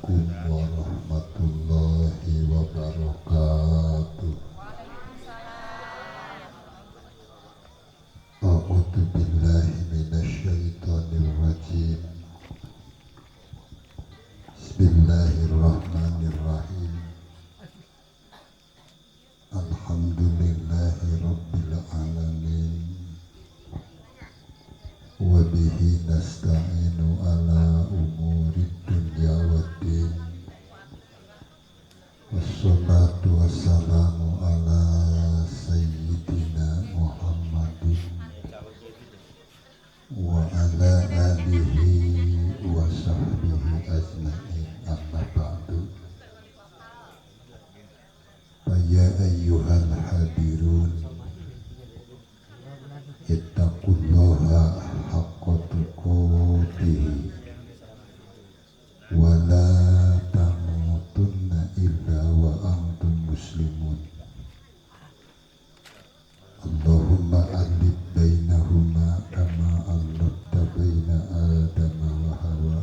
Assalamualaikum warahmatullahi wabarakatuh. A'udzu billahi minasyaitonir rajim. Bismillahirrahmanirrahim. Alhamdulillahi rabbil alamin. Wa bihi nasta'inu ala umurid dunya waddin. Wassalatu wassalamu ala sayyidina Muhammadin wa ala alihi wa sahbihi ajma'in, amma ba'du. Ya ayyuhal hadirun, ittaqullaha haqqa tuqatih wa la tamutunna illa wa antum muslimun. Allahumma alif bainahuma kama allafta baina Adama wa Hawa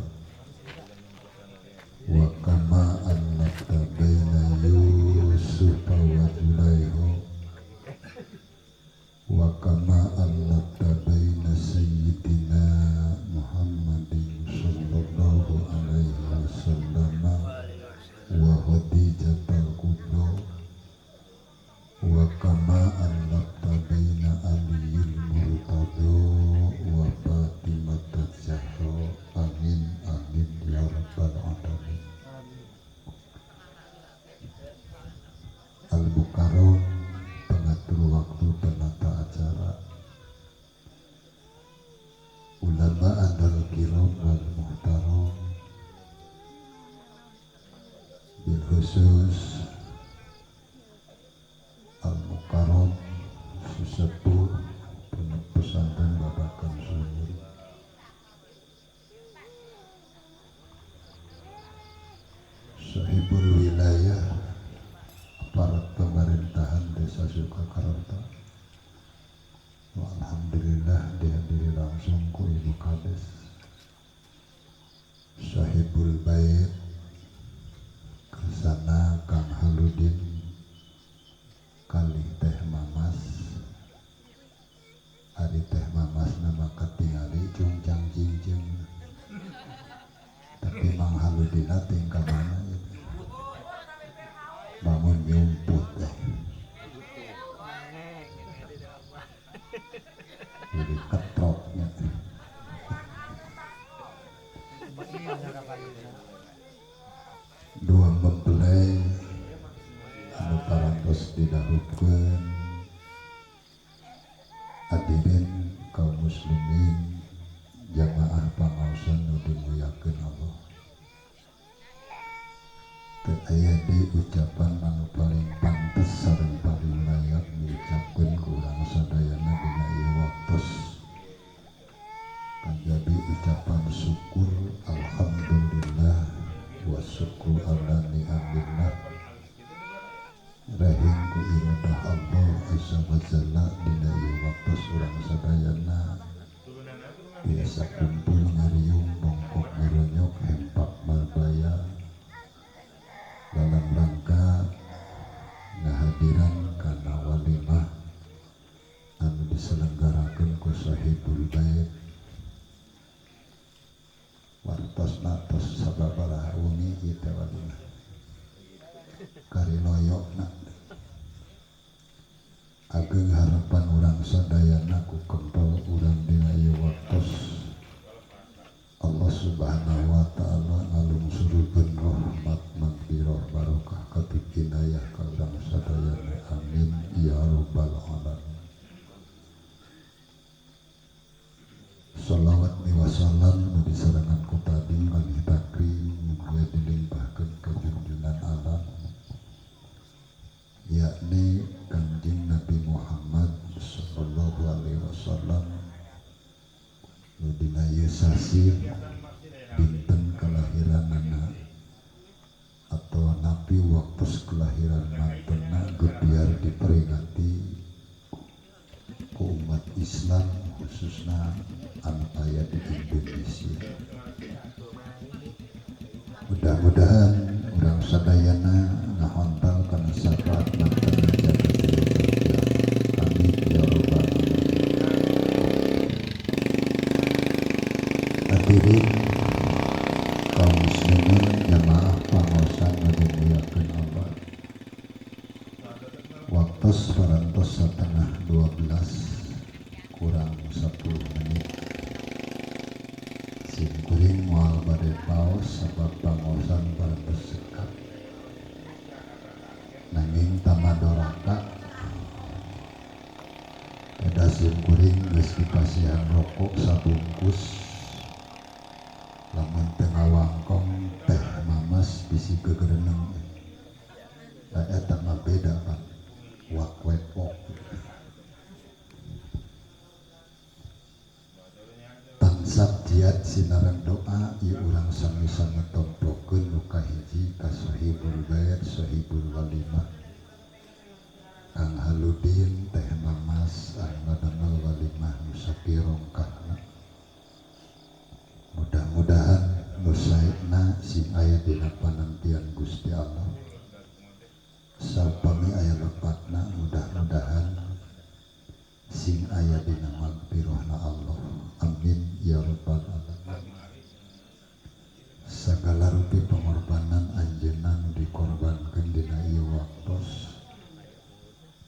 wa kama allafta baina Yusuf wa Zulaikha wa kama allafta baina Sayyidina Muhammadin sallallahu alaihi wasallam wa Khadijatul Kubra wa kama allafta baina Aliyil Murtada wa Fatimah Zahra. Amin amin ya rabbal alamin. Al-Mukarram, pengatur waktu, penata acara, ulama andal kiram wal muhtaram, bil khusus Al-Mukarram sesepuh Pondok Pesantren Babakan Sumur, Sahibul Wilayah, aparat pemerintahan Desa Sukakerta. Alhamdulillah dihadiri langsung ku Ibu Kades, Sahibul Bait, Kersana Kang Haludin kali Teh Mamas. Ari Teh Mamas nama katingali cungcang cincing, tapi Mang Haludina tingkah mana gitu, bangun nyumput teh jadi ketroknya. Dua mempelai anu parantos didahulukeun, hadirin kaum muslimin jamaah pangaosan nu dimuliakeun Allah. Teu aya di ucapan anu paling pantes sareng paling layak diucapkeun ku urang sadayana dina ieu waktos, kajabi ucapan syukur alhamdulillah wa syukru ala ni'amillah rahim ku iradah Allah azza wa jalla. Dina ieu waktos urang sadayana biasa kumpul ngariung bongkok ngaronyok hempak marbaya dalam rangka ngahadiran kana walimah anu diselenggarakeun ku Sahibul Bait. Wartos natos sababaraha wengi ieu teh walimah kariloyokna. Ageng harapan urang sadayana ku kempel urang dina ieu waktos Allah Subhanahu wa ta'ala ngalungsurukeun rahmat magfirah barokah katut inayah ka urang sadayana. Amin ya rabbal alamin. Shalawat wa salam nu disarengan ku tadi kalih takrim mugia dilimpahkeun ka junjunan alam, yakni Kangjeng Nabi Muhammad sallallahu alaihi wasallam nu dina ieu sasih dinten kelahiranana atau napi waktu kelahiran mantena gebiar diperingati ku umat Islam khususna anu aya di Indonesia. Mudah Mudah-mudahan urang sadayana ngahontal kana syafaat mantana jaga di yaumil kiamah. Amin ya rabbal alamin. Hadirin kaum muslimin jamaah pangaosan nu dimuliakeun Allah. Waktos parantos 11:30 kurang 10 menit. Sim kuring moal bade paos sabab pangaosan parantos sekap. Nanging tamadoraka eda sim kuring geus dipasihan rokok sabungkus. Lamun teu ngawangkong teh mamas bisi gegereneng. Da eta mah beda kan. Wak wepok. Tansab jiat sinareng doa ieu urang sami-sami tomplokeun nu kahiji ka sahibul bait sahibul walimah. Kang Haludin teh mamas anu ngadamel walimah nu sakirongkahna. Mudah-mudahan nu saena sing aya dina panantian Gusti Allah. Saupami aya lepatna mudah-mudahan sing aya dina magfirahna Allah. Amin ya rabbal alamin. Sagala rupi pengorbanan anjeunna nu dikorbankeun dina ieu waktos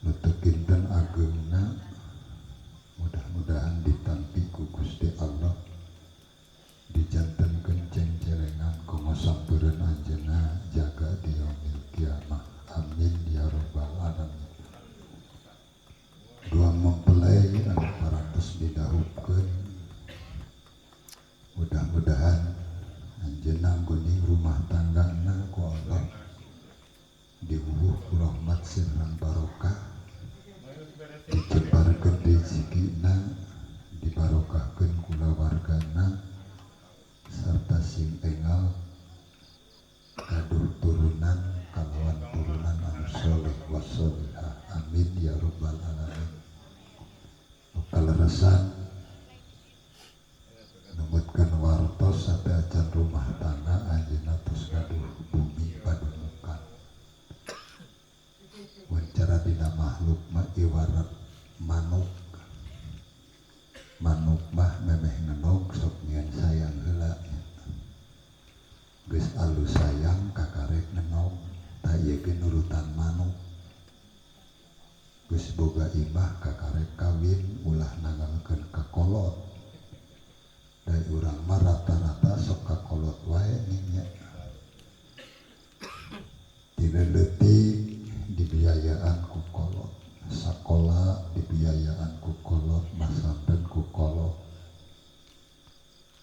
nu teu kinten ageungna mudah-mudahan ditampi ku Gusti Allah, dijantenkeun cengcelengan ku ngasampeureun anjeunna jaga di yaumil kiamah. Amin ya rabbal alamin. Dua mempelai anu parantos didahupkeun mudah-mudahan anjeunna guning rumah tanggana ku Allah diwuwuh ku rahmat sirran barokah, dijembarkeun rezekina, dibarokahkeun kulawargana sarta sing engal gaduh turunan kalawan turunan anu soleh wa solihah. Amin ya rabbal alamin. Kaleresan numutkeun wartos sateuacan rumah tangga anjeunna tos gaduh bumi padumukan. Mun cara dina makhluk mah ibarat manuk. Manuk mah memeh ngenog sok nyieun sayang heula. Geus alus sayang kakarek ngenog, tah ieu ge nurutan manuk. Geus boga imah kakarek kawin ulah nanggalkeun kakolot. Da urang mah rata-rata sok kakolot wae ning nya. Ti leutik dibiayaan ku kolot, sakola dibiayaan ku kolot, masantren ku kolot.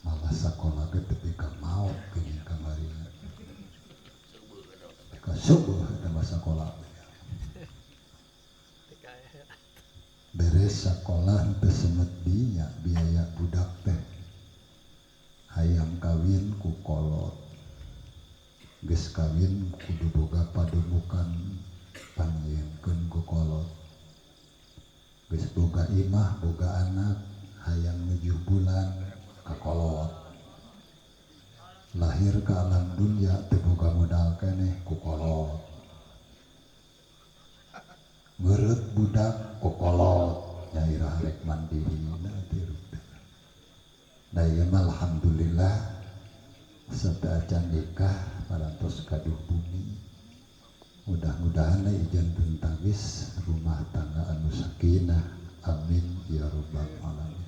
Malah sakola ge tepi ka maot geuning kamarina. Ka subuh eta mah sakola. Beres sakola henteu semet dinya biaya budak teh. Hayang kawin ku kolot. Geus kawin kudu boga padumukan pangieunkeun ku kolot. Geus boga imah, boga anak, hayang nujuh bulan ka kolot. Lahir ka alam dunya teu boga modal keneh ku kolot. Ngeureut budak ku kolot, nyairah rek mandirina tiru. Da ieu mah alhamdulillah sateuacan nikah parantos gaduh bumi. Mudah-mudahan ijen tawis rumah tangga anu sakinah. Amin ya rabbal alamin.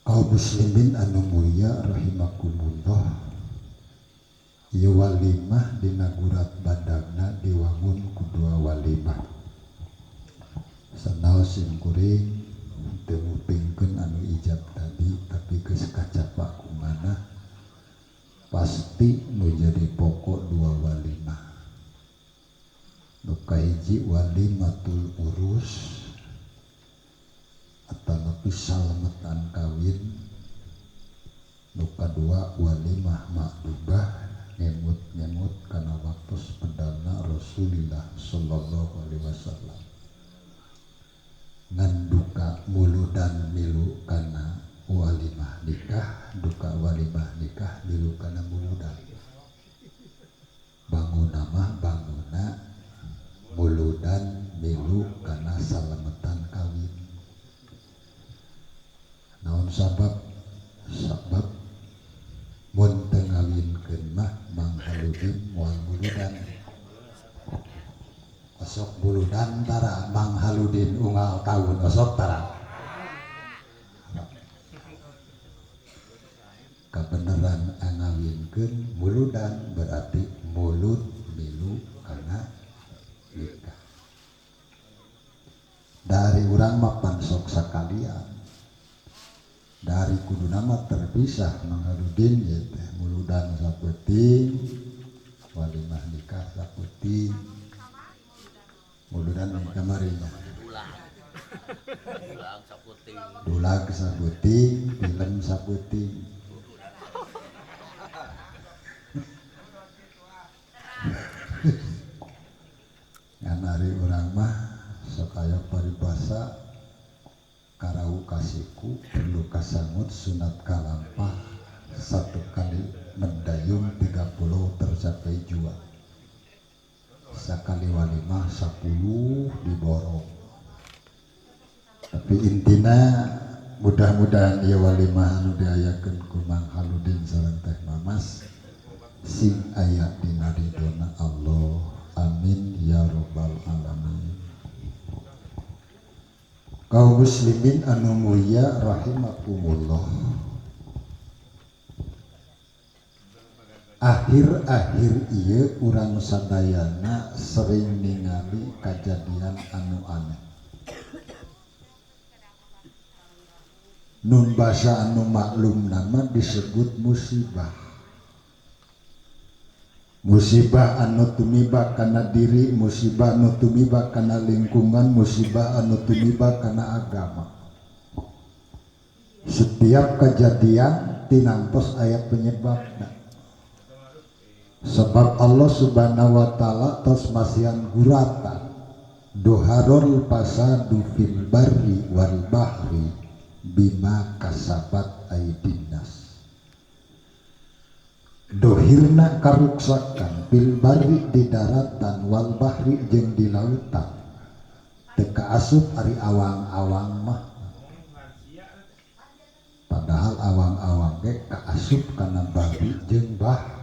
Kaum muslimin anu mulia rahimakumullah. Ieu walimah dina gurat badagna diwangun ku dua walimah. Sanaos sim kuring teu ngupingkeun anu ijab tadi tapi geus kacapak kumanah pasti nu jadi pokok dua walimah. Nu kahiji walimatul urus atanapi salametan kawin. Nu kadua walimah makdubah ngemut-ngemut kana waktu pedalna Rasulullah sallallahu alaihi wasallam. Ngan duka muludan milu kana walimah nikah duka walimah nikah milu kana muludan. Banguna mah banguna muludan milu kana salametan kawin. Naon sabab? Sabab mun teu ngawinkeun mah Mang Haludin moal muludan. Osok muludan tara Mang Haludin unggal taun osok tara. Kabeneran ngawinkeun muludan berarti mulut milu kana nikah. Dari urang mah pansok sakalian. Dari kudu nama terpisah Mang Haludin ieu teh muludan saeutik, walimah nikah saeutik. Muludan kamarinya. Dulag saeutik, film saeutik. Ngan ari urang mah sok aya paribasa karau kasiku perlu kasangut sunat kalampah satu kali mendayung 30 tercapai jua. Sakali walimah 10 diborong. Tapi intina mudah-mudahan ieu walimah anu diayakeun ku Mang Haludin sareng Teh Mamas sing aya dina ridona Allah. Amin ya rabbal alamin. Kaum muslimin anu mulia rahimakumullah. Akhir-akhir ieu urang sadayana sering ningali kajadian anu aneh. Nun basa anu maklum nama disebut musibah. Musibah anu tumiba kana diri, musibah anu tumiba kana lingkungan, musibah anu tumiba kana agama. Setiap kejadian tinantos aya penyebabna. Sebab Allah Subhanahu wa taala tos masihan guratan doharul fasadu fil barri wal bahri bima kasabat aidinnas. Dohirna karuksakan fil barri di daratan wal bahri jeung di lautan. Teu kaasup ari awang-awang mah. Padahal awang-awang ge kaasup kana barri jeung bah.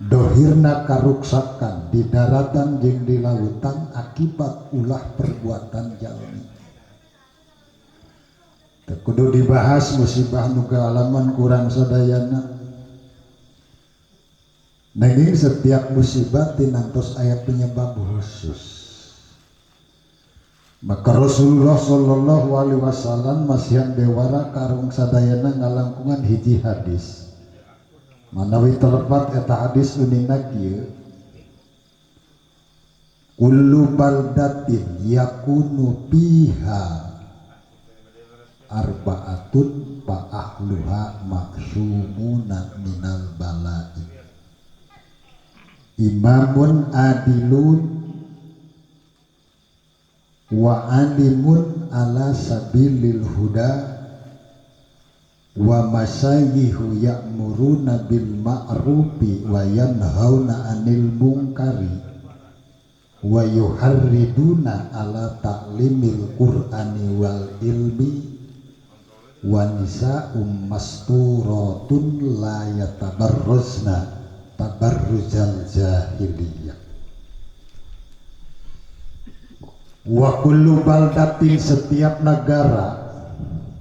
Dohirna karuksakan di daratan jeung di lautan akibat ulah perbuatan jalmi. Teu kudu dibahas musibah nu kaalaman kurang sadayana. Nanging setiap musibah tinantos aya penyebab khusus. Maka Rasulullah sallallahu alaihi wasallam masihan bewara karung sadayana ngalangkungan hiji hadis. Manawi telepat eta hadis unina kieu. Kullu baldatin yakunu fiha arbaatun fa ahluha maksumuna minal bala'i. Imamun adilun wa alimun ala sabilil huda wa masayihu ya'muruna bil ma'rufi wa yanhauna 'anil munkari wa yuharriduna ala ta'limil qur'ani wal ilmi wa nisa'um masturatun la yatabarruzna tabarruzal jahiliyah. Wa kullu baldatin, setiap negara,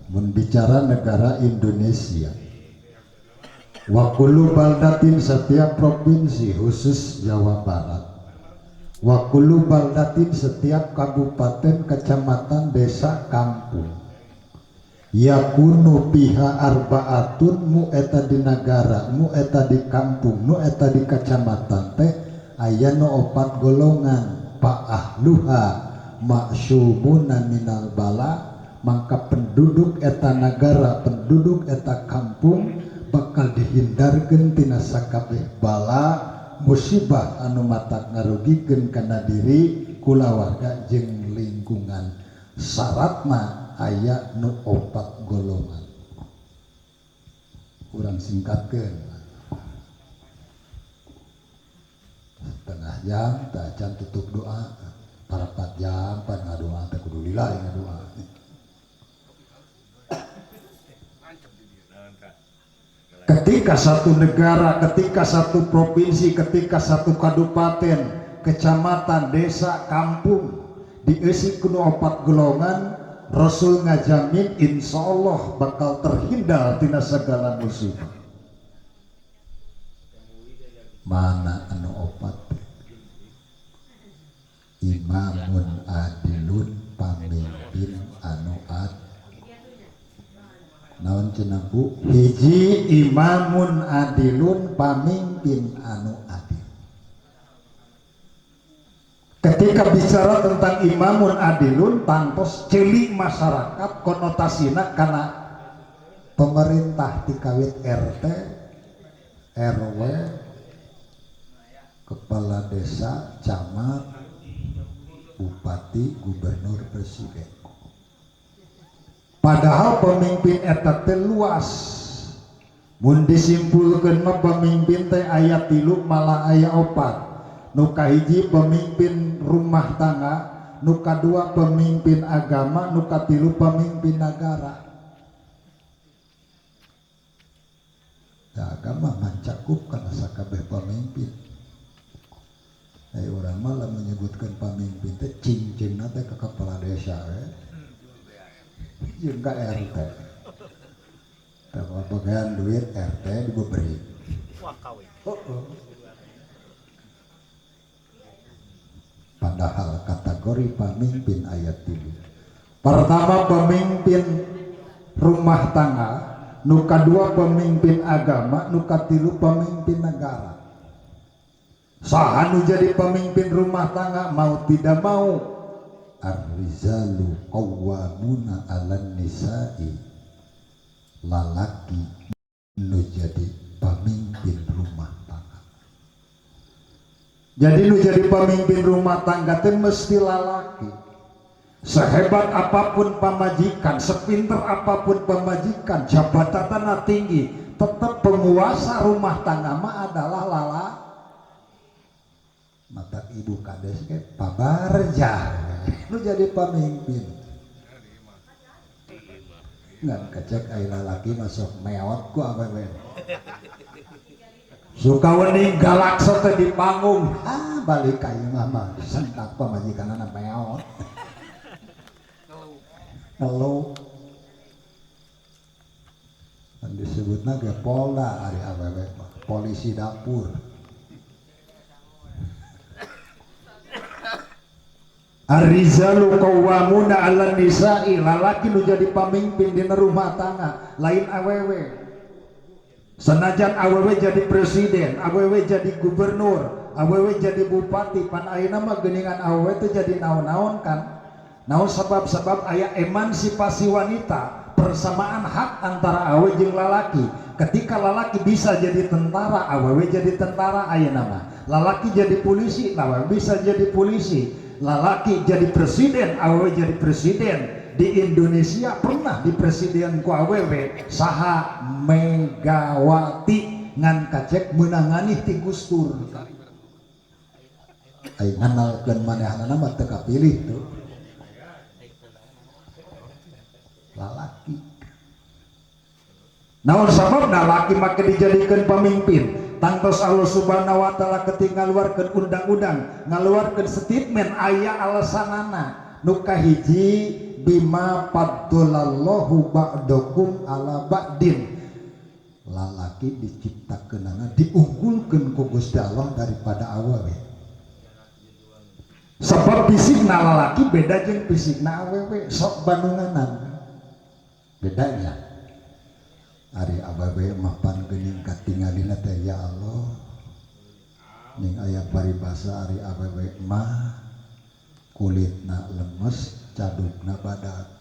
mun bicara negara Indonesia, wa kullu baldatin, setiap provinsi khusus Jawa Barat, wa kullu baldatin, setiap kabupaten, kecamatan, desa, kampung, yakunu piha arbaatun, mu eta di negara, mu eta di kampung, nu eta di kecamatan teh aya nu opat golongan, pa ahluha maksumuna minal bala, maka penduduk eta negara, penduduk eta kampung bakal dihindarkeun tina sakabeh bala musibah anu matak ngarugikeun kana diri, kulawarga jeung lingkungan. Syaratna aya nu opat golongan. Kurang singkatkeun. Setengah jam teh acan tutup doa. 4 jam pan ngadoa teh kudu lila ngadoa. Ketika satu negara, ketika satu provinsi, ketika satu kabupaten, kecamatan, desa, kampung dieusi ku 4 golongan, Rasul ngajamin insya Allah bakal terhindar tina segala musibah. Mana anu opat? Imamun adilun, pamimpin anu adil. Naon cenah Bu? Hiji imamun adilun, pamimpin anu adil. Ketika bicara tentang imamun adilun, tangtos ceuli masyarakat konotasina kana pemerintah tikawit RT, RW, kepala desa, camat, bupati, gubernur, presiden. Padahal pemimpin eta teh luas. Mun disimpulkeun mah pemimpin teh aya 3 malah aya 4. Nu kahiji pemimpin rumah tangga, nu kadua pemimpin agama, nu katilu pemimpin negara. Da agama mancakup kana sakabeh pemimpin. Ai urang mah lamun menyebutkeun pamimpin teh cingcingna teh ka kepala desa we. Jeung ka RT. Tah bagian duit RT diberi. Wah kawe. Heeh. Padahal kategori pamimpin ayat 3. Pertama pemimpin rumah tangga, nu kadua pemimpin agama, nu katilu pemimpin negara. Saha nu jadi pemimpin rumah tangga mau tidak mau ar-rijalu qawwamuna 'alan nisa'i, lalaki nu jadi pemimpin rumah tangga. Jadi nu jadi pemimpin rumah tangga teh mesti lalaki. Sehebat apapun pamajikan, sepinter apapun pamajikan, jabatanna tinggi, tetap penguasa rumah tangga mah adalah lalaki. Mata ibu kades ke pabarjah nu jadi pemimpin. Ngan kecek ai lalaki masuk meot ku awewe. Suka wening galak teh di panggung, ah balik ka imah mah disentak pamajikanana meot. Ngeluh. Kan disebutna ge polda ari awewe mah, polisi dapur. Ar-rijalu qawwamuna 'alan nisa'i, lalaki nu jadi pamimpin dina rumah tangga, lain awewe. Senajan awewe jadi presiden, awewe jadi gubernur, awewe jadi bupati, pan ayeuna mah geuningan awewe teh jadi naon-naon kan. Naon sebab-sebab aya emansipasi wanita, persamaan hak antara awewe jeung lalaki. Ketika lalaki bisa jadi tentara, awewe jadi tentara ayeuna mah. Lalaki jadi polisi, awewe bisa jadi polisi. Lalaki jadi presiden, awewe jadi presiden. Di Indonesia pernah di presiden ku awewe saha Megawati ngan kacek meunangani ti Gus Dur. Ai nganalkeun manehanana mah teu kapilih tuh. Lalaki. Naon sababna laki make dijadikeun pamimpin? Tangtos Allah Subhanahu wa taala ketika ngaluarkeun undang-undang, ngaluarkeun statement aya alasanana. Nu kahiji bima faddalallahu ba'dakum ala ba'din. Lalaki diciptakeunana diunggulkeun ku Gusti Allah daripada awewe. Sebab fisikna lalaki beda jeung fisikna awewe, sok bandunganan. Bedanya ari awewe mah pan geuning katingalina teh ya Allah. Ning aya paribasa ari awewe mah kulitna lemes, cadukna badak.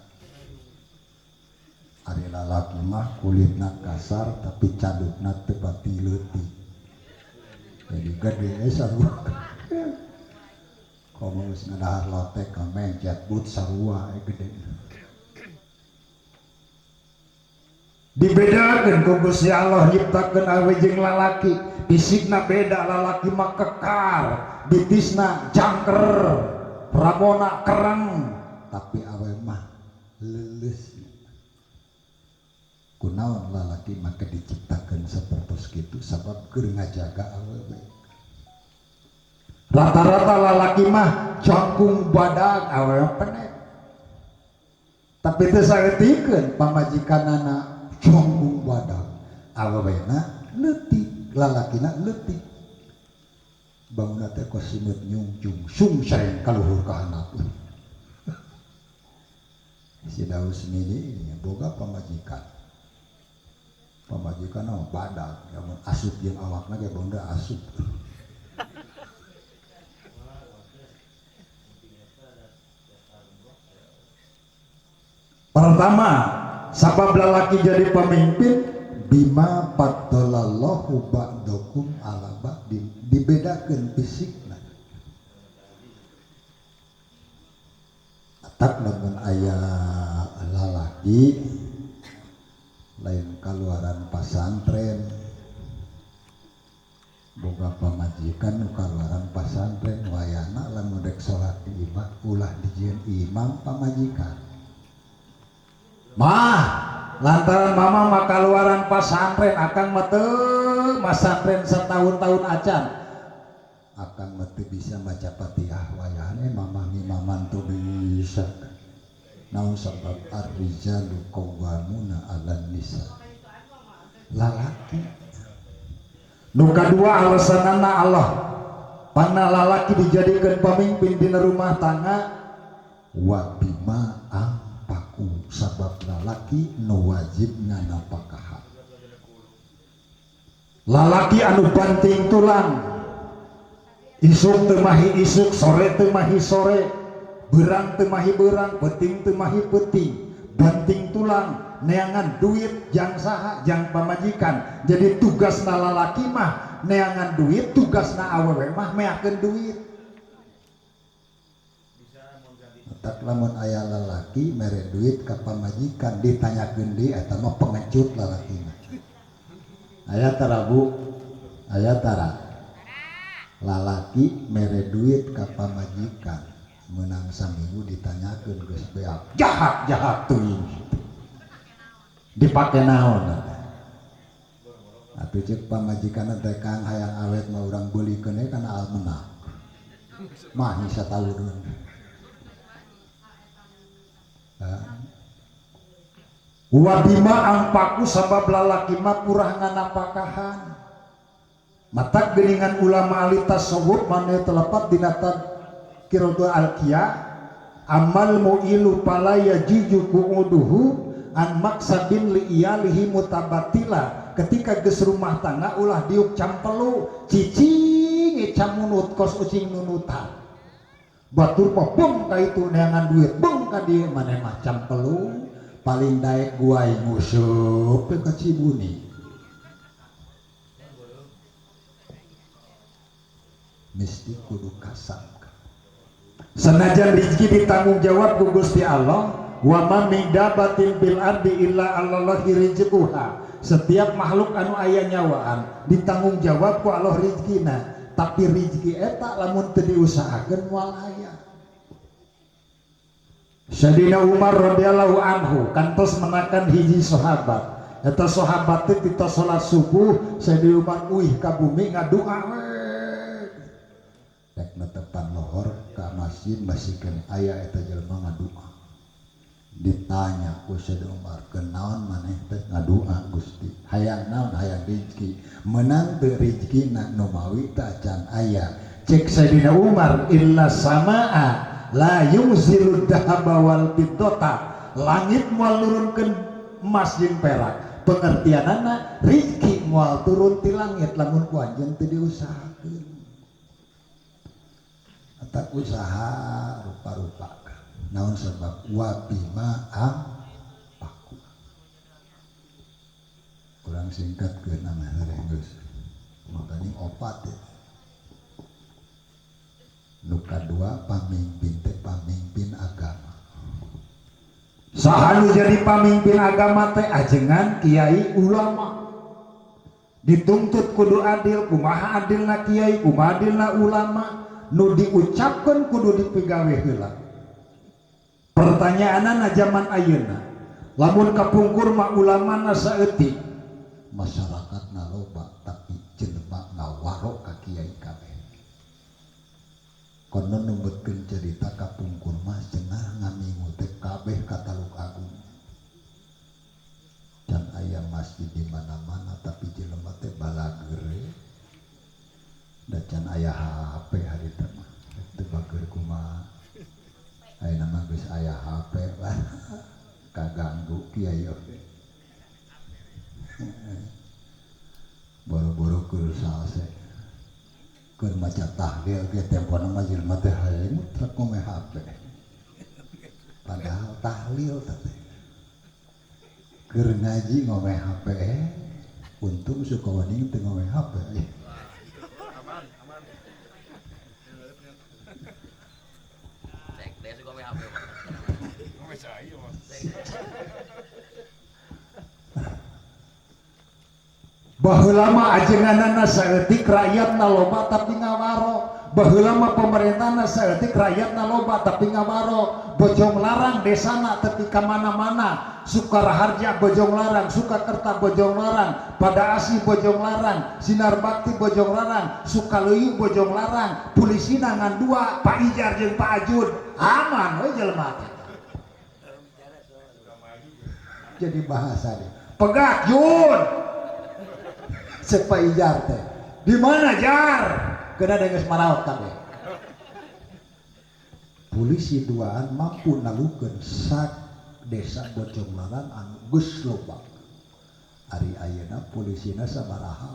Ari lalaki mah kulitna kasar tapi cadukna teu pati leutik. Jadi gede sarua. Komo geus ngadahar lotek mencet but sarua gede. Dibedakeun Dibedakeun ku Gusti Allah nyiptakeun awewe jeung lalaki, fisikna beda, lalaki mah kekar, bitisna jangker, ramona kereng, tapi awewe mah leuleus. Kunaon lalaki maka diciptakeun sapertos kitu sabab keur ngajaga awewe. Rata-rata lalaki mah jangkung badag, awewe pendek. Tapi teu saeutikeun pamajikanana jangkung badag, awewena leutik, lalakina leutik. Bangunna teh kos simeut nyungcung, sungsreng ka luhur ka handap. Si Daus mini ini boga pamajikan. Pamajikan mah badag, lamun asup jeung awakna ge bangga asup. Pertama, sabab lalaki jadi pemimpin bima faddalallahu ba'dakum ala ba'din, dibedakeun fisikna. Atak lamun aya lalaki lain kaluaran pasantren, boga pamajikan nu kaluaran pasantren, wayahna lamun rek salat di imah ulah dijieun imam pamajikan. Mah lantaran mama mah kaluaran pasantren, akang mah teu masantren setahun-tahun acan, akang mah teu bisa maca Fatihah wayahna mama ngimaman teu bisa. Naon sabab ar-rijalu qawwamuna 'alan nisa, lalaki. Nu kadua alasanana Allah panna lalaki dijadikeun pamimpin dina rumah tangga wa bima angpaku, sabab lalaki nu wajib nganapakahan. Lalaki anu banting tulang, isuk teu mahi isuk, sore teu mahi sore, beurang teu mahi beurang, peuting teu mahi peuting, banting tulang neangan duit jang saha, jang pamajikan. Jadi tugasna lalaki mah neangan duit, tugasna awewe mah meakeun duit. Tak lamun aya lalaki mere duit ka pamajikan ditanyakeun deui, eta mah pengecut lalaki mah. Aya tara Bu? Aya tara? Lalaki mere duit ka pamajikan menang saminggu ditanyakeun geus beak, jahat-jahat teuing. Dipake naon eta? Atuh ceuk pamajikan teh Kang hayang awet mah urang beulikeun we kana almenak. Mahi satauneun. Wa bima angpaku sabab lalaki mah kurang nganapakahan. Matak geuningan ulama ahli tasawuf mane telepat dina Qiraatul Alqiyah amal mu'ilu fala yajuju qu'uduhu an maksabin li iyalihi mutabatila. Ketika geus rumah tangga ulah diuk campelu cicing camunut kos ucing nunutan. Batur mah beng ka itu neangan duit, beng ka dieu maneh mah campelu paling daek guai ngusup ka Cibuni. Mesti kudu kasab. Senajan rezeki ditanggung jawab ku Gusti Allah, wa ma min dabatin bil ardi illa 'alallahi rizquha. Setiap makhluk anu aya nyawaan ditanggung jawab ku Allah rezekina. Tapi rezeki eta lamun teu diusahakeun moal aya. Sayyidina Umar radhiyallahu anhu kantos menakan hiji sahabat. Eta sahabat teh tita salat subuh, Sayyidina Umar uih ka bumi ngadua we. Rek netepan lohor ka masjid masikeun aya eta jelema ngadua. Ditanya ku Sayyidina Umar, "Kenaon maneh teh ngadua Gusti? Hayang naon? Hayang rezeki." Menang teu rezekina nu mawi teh acan aya. Cek Sayyidina Umar, "Illa samaa la yunzilu dhahaba wal fiddata." Langit moal nurunkeun emas jeung perak. Pengertianana rezeki moal turun ti langit lamun ku anjeun teu diusahakeun. Eta usaha rupa-rupa. Naon sebab wa bima angpaku. Kurang singkat ke nama geus. Makanya opat ya. Nu kadua pamimpin teh pamimpin agama. Saha nu jadi pamimpin agama teh ajengan kiai ulama. Dituntut kudu adil, kumaha adilna kiai, kumaha adilna ulama, nu diucapkeun kudu dipigawe heula. Pertanyaanna zaman ayeuna, lamun kapungkur mah ulamana saeutik, masyarakatna loba tapi jelema ngawaro ka kiai kabeh. Konon numbetkeun cerita kapungkur mah cenah ngamingu teh kabeh ka Taluk Agung. Can aya masjid di mana-mana tapi jelema teh balageur da can aya HP harita mah. Teu bager kumaha. Ayeuna mah geus aya HP lah. Kaganggu kiai oge. Boro-boro keur salse. Keur maca tahlil ge tempona mah jelema teh hayang mutlak ngome HP. Padahal tahlil teh. Keur ngaji ngome HP, untung Sukawening teu ngome HP. Aman, aman. Cek, deh suka ngome HP. Ngome cai, Mas. Baheula mah ajenganana saeutik rakyatna loba tapi ngawaro. Baheula mah pemerintahna saeutik rakyatna loba tapi ngawaro. Bojong Larang desana tepi ka mana-mana. Sukaraharja Bojong Larang, Sukakerta Bojong Larang, Padaasih Bojong Larang, Sinar Bakti Bojong Larang, Sukaluyu Bojong Larang, pulisina ngan dua, Pak Ijar jeung Pak Ajun. Aman we jelema teh. Jadi bahasa deh. Pegat Jun. Cek Pak Ijar teh. Di mana Jar? Kena geus maraot kabeh. Polisi duaan mampu nalukeun sak desa Bojong Larang anu geus loba. Ari ayeuna polisina sabaraha?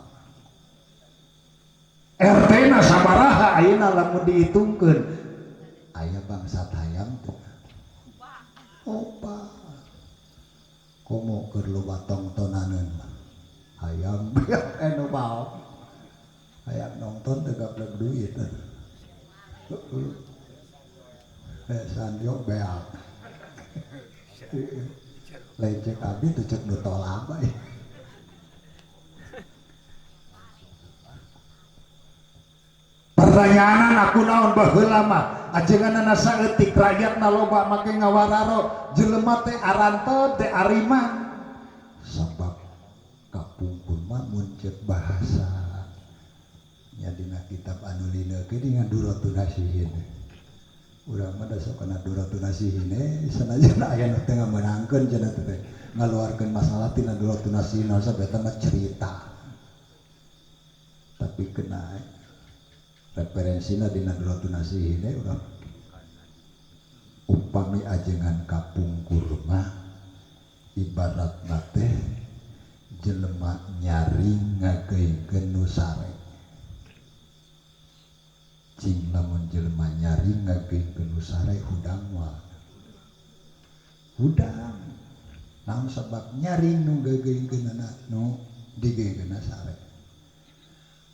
RT na sabaraha ayeuna lamun dihitungkeun? Aya bangsat hayam teh. Opa. Komo keur loba tongtonaneun mah. Hayam beak anu baok. Hayam nonton teu gablek duit. Sandio beak. Lain cek abdi teu cek nu tolak bae. Pertanyaanan aku naon baheula mah ajenganana saeutik rakyatna loba make ngawararo jelema teh arantep teh ariman. Sabab kapungkur mah mun cek bahasa nya dina kitab anu lina ge dengan Duratun Nasihin. Urang mah da sok kana Duratun Nasihin sanajan aya nu teu ngamenangkeun cenah teh ngaluarkeun masalah tina Duratun Nasihin sabab eta mah cerita. Tapi kena referensina dina Duratun Nasihin urang upami ajengan kapungkur mah ibaratna teh jelema nyaring ngageuingkeun nu sare. Cing lamun jelema nyaring ngageuingkeun nu sare hudang moal. Hudang. Naon sabab nyaring nu gageuingkeunana nu digeuingkeunna sare.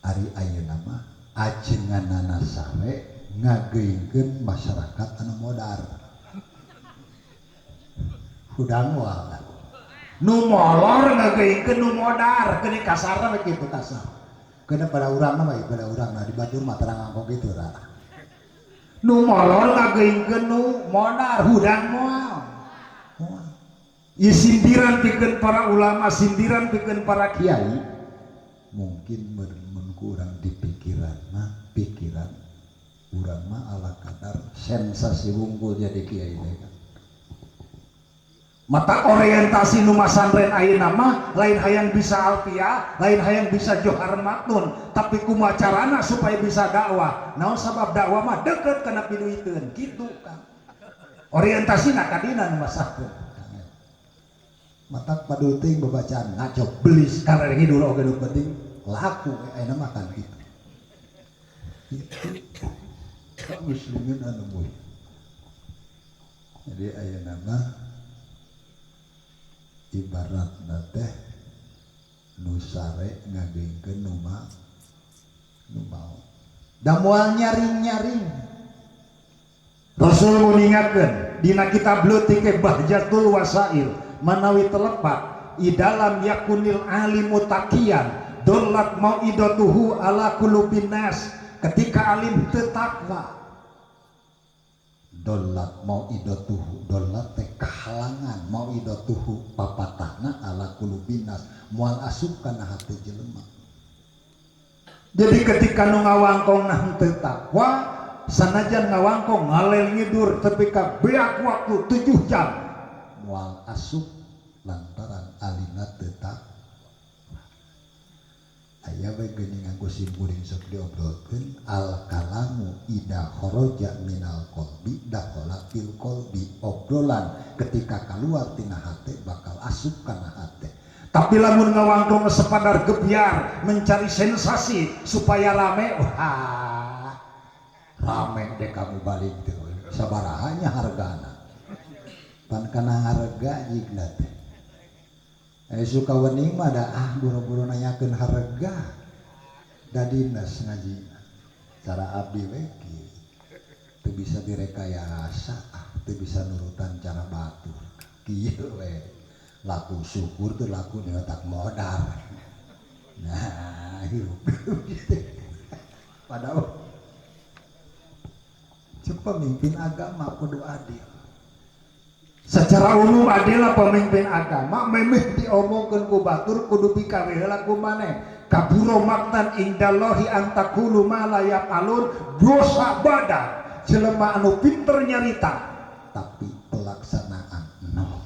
Ari ayeuna mah ajenganana sare ngageuingkeun masyarakat anu modar. Hudang moal. Nu molor ngageuingkeun nu modar, keuni kasarna we kitu kasar. Keuna pada urangna mah pada urangna di batur mah terang angkok kitu ra. Nu molor ngageuingkeun nu modar, hudang moal. Moal. Ieu sindiran pikeun para ulama, sindiran pikeun para kiai. Mungkin mun ku urang di pikiran mah, pikiran urang mah ala kadar sensasi wungkul jadi kiai teh kan. Mata orientasi nu masantren ayeuna mah lain hayang bisa alfiah, lain hayang bisa johar matnun, tapi kumaha carana supaya bisa dakwah. Naon sabab dakwah mah deukeut kana piduiteun kitu Kang. Orientasina ka dina nu masahkeun. Matak padul teuing babacaan ngaco belis karena ngidul oge nu penting laku ayeuna mah kan kitu. Kitu. Muslimin anu muh. Jadi ayeuna mah ibaratna teh nu sare ngageuingkeun nu maot. Da moal nyaring-nyaring. Rasul mengingatkan Dina kitab leutik Bahjatul Wasail manawi telepat idalam yakunil alimu taqiyan dollat mauidatuhu ala qulubin nas. Ketika alim teu takwa dollat mauidatuhu, dollat teh kahalangan, mauidatuhu papatahna ala qulubin nas, moal asup kana hate jelema. Jadi ketika nu ngawangkong nah teu takwa, sanajan ngawangkong ngalel ngidur tepi ka beak waktu 7 jam moal asup lantaran alina teu takwa. Aya we geuning nganggo simkuring sok diobrolkeun al kalamu ida kharaja minal qalbi dakhala fil qalbi, obrolan ketika keluar tina hate bakal asup kana hate. Tapi lamun ngawangkong sepadar gebyar mencari sensasi supaya rame, wah rame deh kamu balik teh sabarahanya hargana pan kana harga jigna teh. Suka wening mah da ah buru-buru nanyakeun harga da dinas ngaji cara abdi we kieu teu bisa direkayasa, ah teu bisa nurutan cara batur kieu we laku syukur teu laku di otak modal. Nah hirup padahal cek pemimpin agama kudu adil. Secara umum adalah pemimpin agama memeh diomongkeun ku batur kudu pikawe heula ku maneh. Kaburo maktan indallahi antakulu ma la yafalun, dosa badan jelema anu pinter nyarita tapi pelaksanaan no.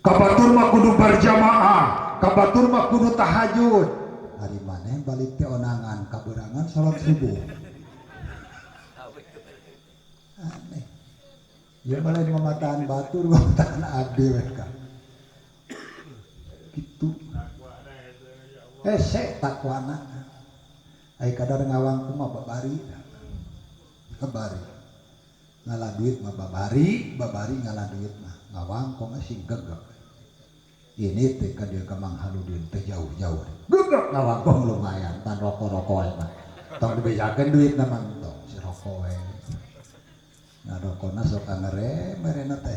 Kabatur mah kudu berjamaah, kabatur mah kudu tahajud. Hari maneh balik teh onangan kaberangan salat subuh. Aneh. Ya malah memataan batur, memataan abdi mereka. Gitu. Hese takwana. Ai kadar ngawangku mah babari. Babari. Ngalah duit mah babari, babari ngalah duit mah. Ngawangku mah sing gegek. Ini teh ka dieu ka Mang Haludin teh jauh-jauh. Gegek ngawangkong lumayan pan rokok-rokok we mah. Tong dibejakeun duitna mah tong si rokok we. Nah rokona sok angere merena teh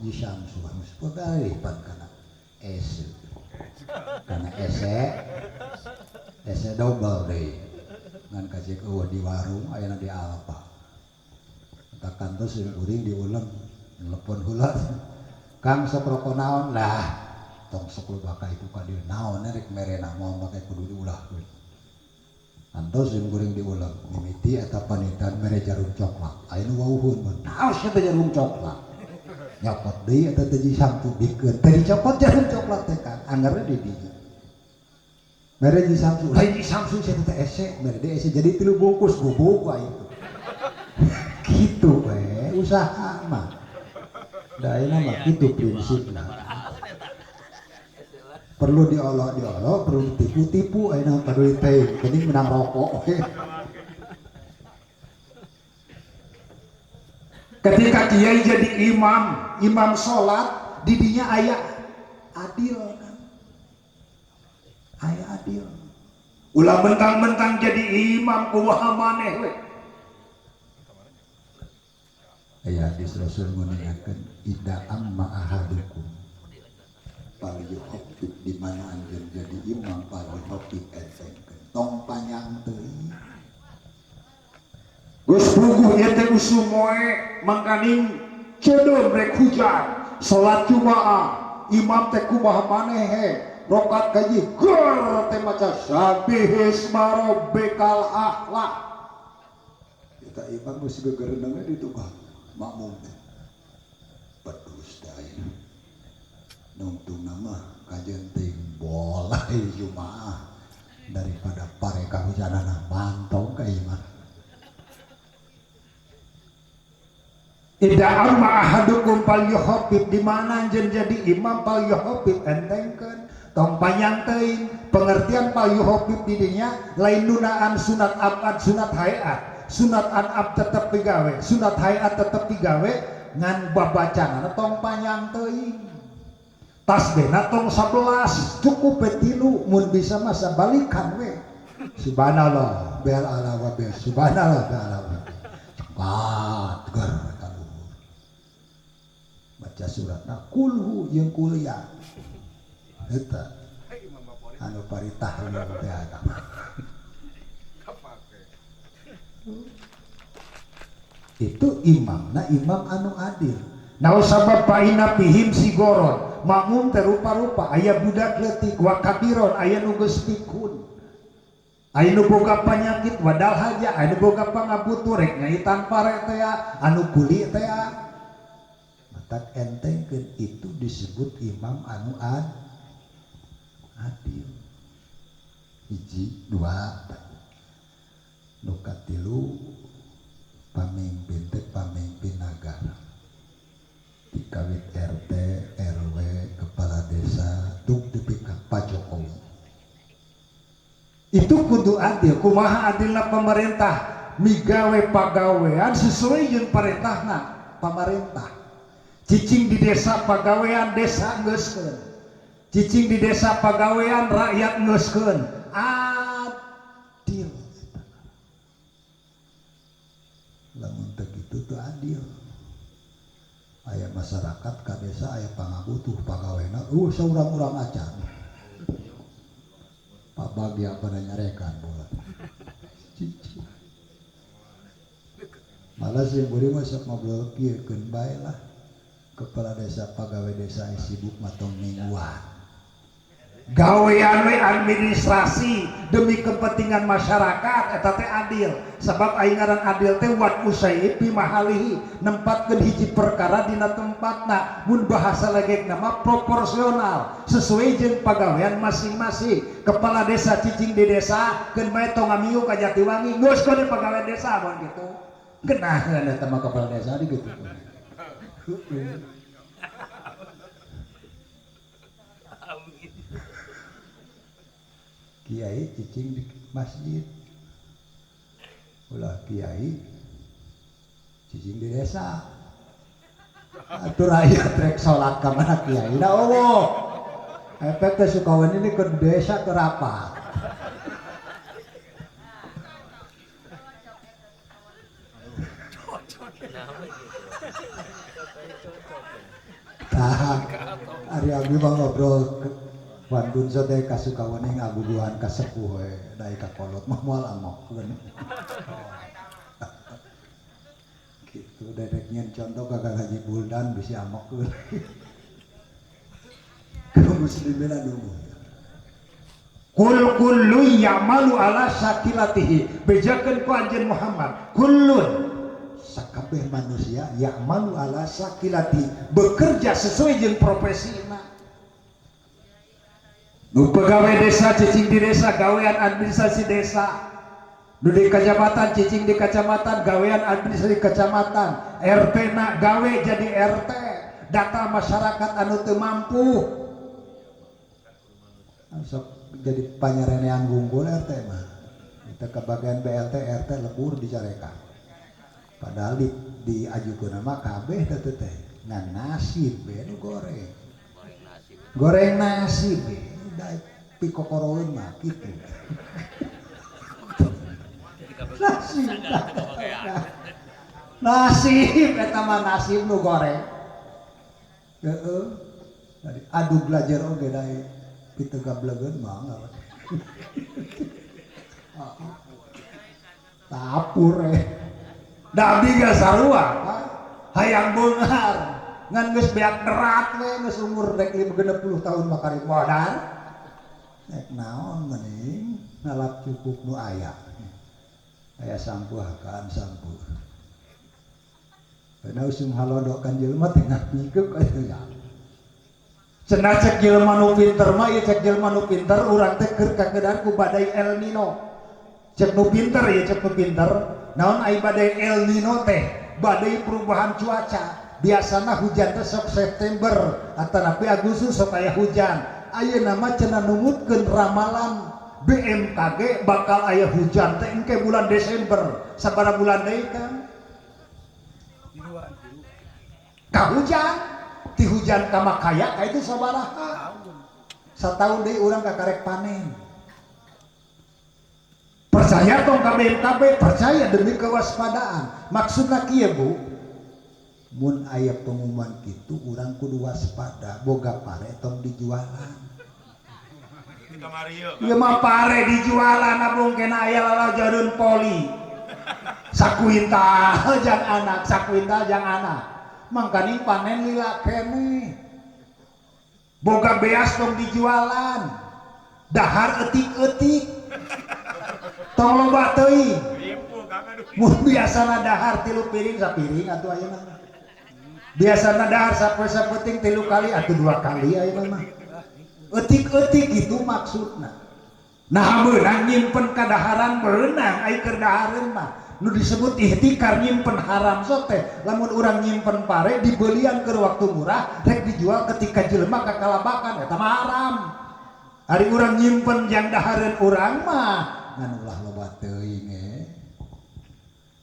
di Syamsu geus babari pan kana ese. Kana ese ese double deui. Ngan kacik eueuh di warung ayana di Alfa. Eta kantos sing kuring diulem telepon heula. Kang sok rokok naon lah tong sok loba ka itu ka dieu naon rek merena moal make kudu diulah we. Antos jeung kuring diulem mimiti eta panitan mere jarum coklat. Aya nu wauhun mun naon sia teh jarum coklat. Nyokot deui eta teh Samsu bikeun. Teh dicokot jarum coklat teh Kang, angger di dinya. Mere Ji Samsu, lain Ji Samsu sia teh ese, mere deui ese jadi 3 bungkus gubuk wae itu. Kitu we usaha mah. Da ayeuna mah kitu prinsipna. Perlu diolok-diolok, perlu ditipu-tipu, ayeuna paduli teh, geuning menang rokok. Ketika kiai jadi imam, imam sholat, didinya aya adil kan? Aya adil. Ulah mentang-mentang jadi imam kumaha maneh we. Aya hadis Rasul nguningakeun ida amma ahadukum fal yuhaffif, di mana anjeun jadi imam fal yuhaffif entengkeun tong panjang teuing. Geus puguh ieu teh usum moe mangkaning ceudeum rek hujan salat Jumaah imam teh kumaha maneh he rokat gaji gor teh maca sabbihisma rabbikal a'la. Eta imam geus gegerenang di tukang makmum teh pedus teh ayeuna nungtungna mah kajen ting bola Jumaah daripada pare kahujanana mantong ka imah. Ida amma ahadukum fal yuhaffif, di mana anjeun jadi imam fal yuhaffif entengkeun tong panjang teuing. Pengertian fal yuhaffif di dinya lain nunaan sunat abad sunat hayat, sunat anab tetep digawe, sunat hayat tetep digawe ngan babacanana tong panjang teuing. Tasbihna tong 11 cukup we 3 mun bisa mah sabalikan we. Subhanallah bil ala wa bil subhanallah bil ala wa bil. Cepat ger. Maca suratna kulhu jeung kuliah. Eta anu paritah teh eta. Itu imamna imam anu adil. Naon sabab paina pihim sigoron, makmum teh rupa-rupa, aya budak leutik wa kabiron, aya nu geus pikun. Aya nu boga panyakit wadal haja, aya nu boga pangabutuh rek nyaitan pare teh, anu kuli teh. Matak entengkeun itu disebut imam anu adil. Hiji, dua, nu katilu pamimpin teh pamimpin nagara. Dikawit RT, RW, kepala desa, tuk dipika Pak Jokowi. Itu kudu adil. Kumaha adilna pemerintah migawe pagawean sesuai jeung parentahna pamarentah. Cicing di desa pagawean desa ngeuskeun. Cicing di desa pagawean rakyat ngeuskeun. Adil. Lamun teu kitu teu adil. Aya masyarakat ka desa aya pangabutuh pagawena saurang-urang acan. Pak Bagya pada nyarekan bola. Cici. Malah sing beureum mah sok ngobrol kieu keun bae lah. Kepala desa pagawe desa sibuk matong mingguan. Gawean we administrasi demi kepentingan masyarakat eta teh adil. Sebab aing ngaran adil teh wat usai fi mahalihi, nempatkeun hiji perkara dina tempatna. Mun bahasa legekna mah proporsional sesuai jeung pagawean masing-masing. Kepala desa cicing di desa keun bae tong ngamiu ka Jatiwangi geus kudu pagawean desa mun kitu. Genaheun eta mah kepala desa di kitu. Kiai cicing di masjid, ulah kiai cicing di desa. Atur rakyat rek salat ka mana kiai? Da eueuh. Efek teh Sukaweni ini ke desa ke rapat. Tah, ari abdi mah ngobrol Wantun teh ka Sukaweni ngaguguhan ka sepuh we, da ka kolot mah moal amokeun. Kitu dedek nyen contoh ka Kang Haji Buldan bisi amokeun. Kaum muslimin anu Kul kullu ya'malu ala syakilatihi. Bejakeun ku anjeun Muhammad, kullun sakabeh manusia ya'malu ala syakilati, bekerja sesuai jeung profesina. Nu pegawai desa cicing di desa gawean administrasi desa. Nu di kecamatan cicing di kecamatan gawean administrasi kecamatan. RT na gawe jadi RT, data masyarakat anu teu mampu. Sok jadi panyarenean wungkul RT mah. Kita kebagian BLT RT lebur dicarekan. Padahal diajukeun mah kabeh teh teh. Ngan nasib we nu goreng. Goreng nasib we. Pikokoroeun mah kitu. Nasib. Nasib eta mah nasib nu goreng. Heeh. Adu belajar oge da pitegablegeun mah. Tapur eh. Da abdi geus sarua, hayang beunghar. Ngan geus beak berat we geus umur rek 60 tahun mah karek modar. Rek naon mending ngalap cukup nu aya. Aya sampuhakan sampuh. Karena usum halodo kan jelema teh ngapikeuk atuh ya. Cenah cek jelema nu pinter mah ieu cek jelema nu pinter urang teh keur kakeudar ku badai El Nino. Cek nu pinter ieu cek nu pinter, naon ai badai El Nino teh? Badai perubahan cuaca. Biasana hujan teh sok September atanapi Agustus sok aya hujan. Ayeuna mah cenah numutkeun ramalan BMKG bakal aya hujan teh engke bulan Desember. Sabaraha bulan deui kan? Ka hujan, ti hujan ka makaya ka itu sabaraha? Sataun deui urang kakarek panen. Percaya tong ka BMKG, percaya demi kewaspadaan. Maksudna kieu Bu, Mun aya pengumuman kitu urang kudu waspada, boga pare tong dijualan. Ieu mah pare dijualan abong kena aya lalajoreun poli. Sakuintal jang anak, sakuintal jang anak. Mangkaning panen lila keneh. Boga beas tong dijualan. Dahar eutik-eutik. Tong loba teuing. Mun biasana dahar 3 piring sapiring atuh ayeuna. Biasana dahar sapoe sapenting 3 kali atuh 2 kali ayeuna mah. Eutik-eutik itu maksudna. Nah meunang nyimpen kadaharan meunang ai keur dahareun mah. Nu disebut ihtikar nyimpen haram sote. Lamun urang nyimpen pare dibelian keur waktu murah rek dijual ketika jelema kakalabakan eta mah haram. Ari urang nyimpen jang dahareun urang mah ngan ulah loba teuing eh.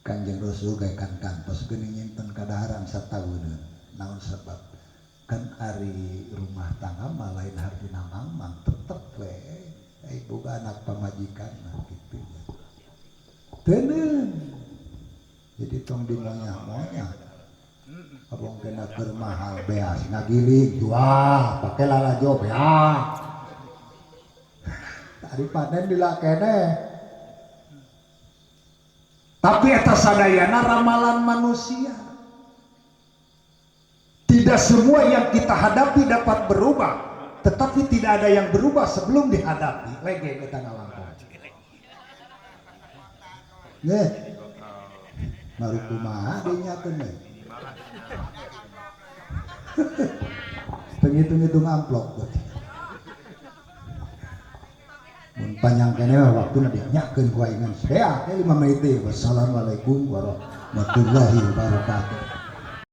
Kanjeng Rasul ge kan kantos geuning nyimpen kadaharan satauneun. Naon sebab? Kan ari rumah tangga mah lain hartina mangmang tetep we ai boga anak pamajikan mah kitu. Teuneun. Jadi tong dimonya-monya. Abong kena keur mahal beas ngagiling jual pake lalajo beas. Ari panen dilakene. Tapi eta sadayana ramalan manusia. Tidak semua yang kita hadapi dapat berubah, tetapi tidak ada yang berubah sebelum dihadapi. Lege eta ngalangkong. Nggih. Baru kumaha dinyakeun we. Teu ngitung-ngitung amplop berarti. Mun panjang keneh mah waktuna dinyakeun ku aing ngan seak 5 menit deui. Wassalamualaikum warahmatullahi wabarakatuh.